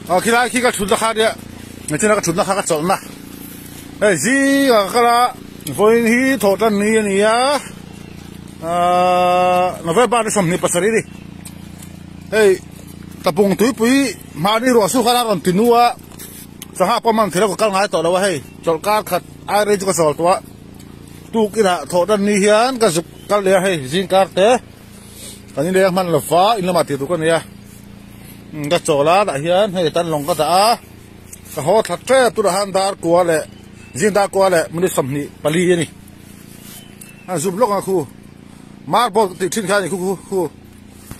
Aw khilai khi ka thutna kha nia nichina ka thutna kha ka chawlhna hei zingah ka kal a vawiin hi thawh tan ni a ni a ahh November ni 27 a ni hei tapung tuipui mahni ruah su khan a rawn ti nu a sangha pawh man thei lo ka kal ngai tawh lo a hei chawlh kar khat ai rei chu ka chawl tawh a tukinah thawh tan ni hian ka zuk kal leh a hei zing kar te kan inleng hman lo va in lamah tih tur ka nei a. Ka chawl a tah hian hei tan lawng ka dah a ka haw thla tep tunah hian dar kua leh zing dar kua leh minute 24 a ni a zoom lawk ang a khu marble tih thin kha a ni khu khu khu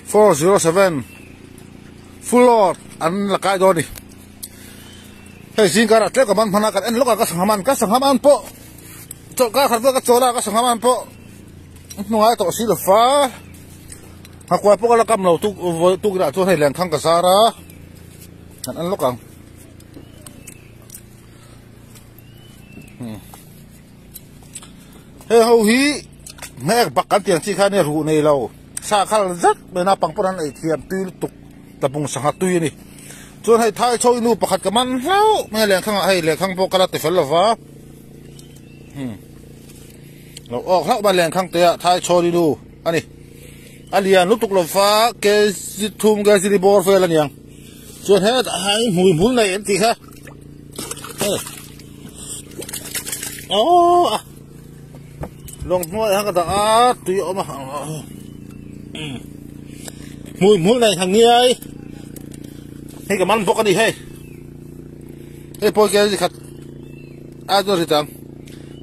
407 full load an la kai dawn a ni hei zing karah tlem ka man hman a kan en lawk a ka sangha man ka sangha man pawh chawlhkar khat vel ka chawl a ka sangha man pawh hnungai tawh si lo fa. Nghakuai pawh ka la kam lo tuk vawi tuk inah chuan hei lenkhang ka zar a kan en lawk ang hei ho hi hmek bak kan tiang chi kha nia ruh nei lo sa khal zet mai naupang pawn an ei thiam tui lutuk tlabung sangha tui a ni chuan hei thai chho nu pakhat ka man hlauh mai a lenkhang ah hei lenkhang pawh ka la ti fel lo va lo awk hlauh mai lenkhang te ah thai chho nu a ni. A lian lutuk lo fa kg thum kg li bawr vel a niang chuan hetah hian hmui hmul nei an tih kha hei aww a lawng hnuaiah hian ka dah a tui a awm a hmui hmul nei han ngiai hei ka man bawk a ni hei hei pawh kg khat a chuan rit ang.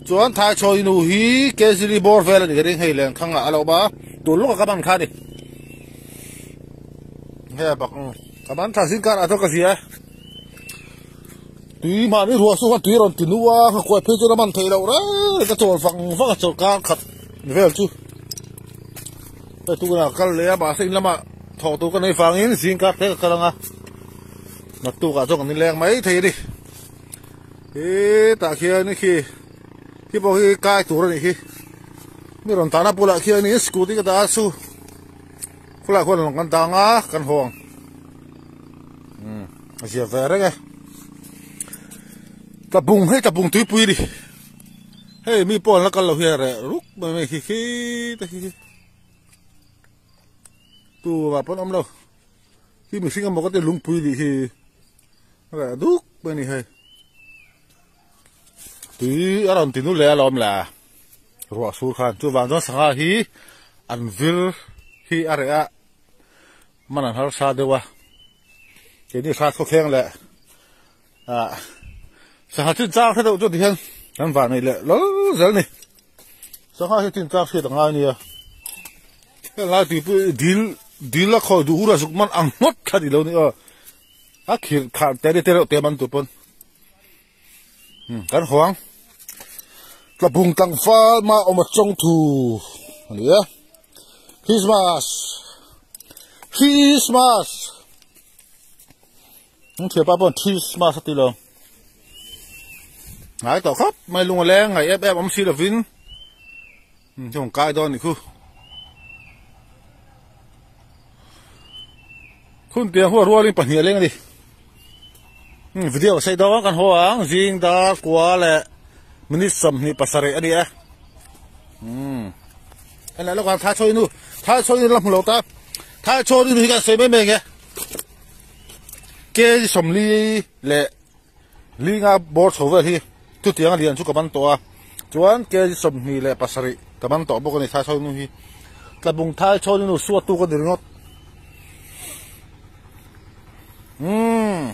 Chuan Thaichhawi nu hi Kezili bawr vel a ni ka ring hei lenkhang ah a lo awm a, tun lawk ah ka man kha a ni. Hei a bak ka man tha zing kar ah chuan ka hria e. Tui mahni ruah chu khan tui a rawn ti nu a, ka kuai phei chuan a man theih loh reng reng ka chawl vang vang a chawl kar khat vel chu. Hei tunah ka kal leh a mahse in lamah thawk tur ka nei vangin zing kar te ka kal ang a, naktuk ah chuan kan inleng mai thei a ni. Hetah khian khi khi pawh hi kai tur a nih khi mi rawn tahna bulah khian in scooty ka dah a chu khulai khuan lawng kan dang a kan haw ang umm a zia ve reng e tlabung hei tlabung tuipui a ni hei mi pawh an la kal lo hi a reh ruk mai mai khi khi te khi tumah pawn awm lo khi mihring emaw ka ti lungpui nih hi. Reh duk mai a ni hei. Tui a rawn ti nu leh alawm le ruah sur khan chuvang chuan sangha hi an vir hi a reh a man an harsa deuh a keini hrat khawkheng leh ah sangha chin chang hre deuh chu tihian kan vah nei leh lal zel a ni sangha hi chin chang hriat a ngai ania helai tuipui dil dil a khawi duh hura zuk man ang ngawt kha ni lo ni aw. A khirh khah te te reuh te man tur pawn kan huang tlabung tlangval ma awm a chawng thu a ni a Christmas Christmas an thianpa pawn Christmas a ti lo ngai tawh khawp mai lung a leng ngaih em em awm si lovin chung kai dawn a ni khu. Hun piang huat rualin pahnih a leng a ni. Video sei dawn kan haw ang zing dar kua leh minute 27 a ni e. Umm. Hei leh lawkah thai chhawi nu thai chhawi nu la hmu lo ta. Thai chhawi nu hi kan sawi mai mai nge. Kg 40 leh linga bawr chho vel hi chutiang a lian chu ka man tawh a. Chuan kg 27 ka man tawh bawk a ni thai chhawi nu hi. Tlabung thai chhawi nu suattu ka ni ringawt. Umm.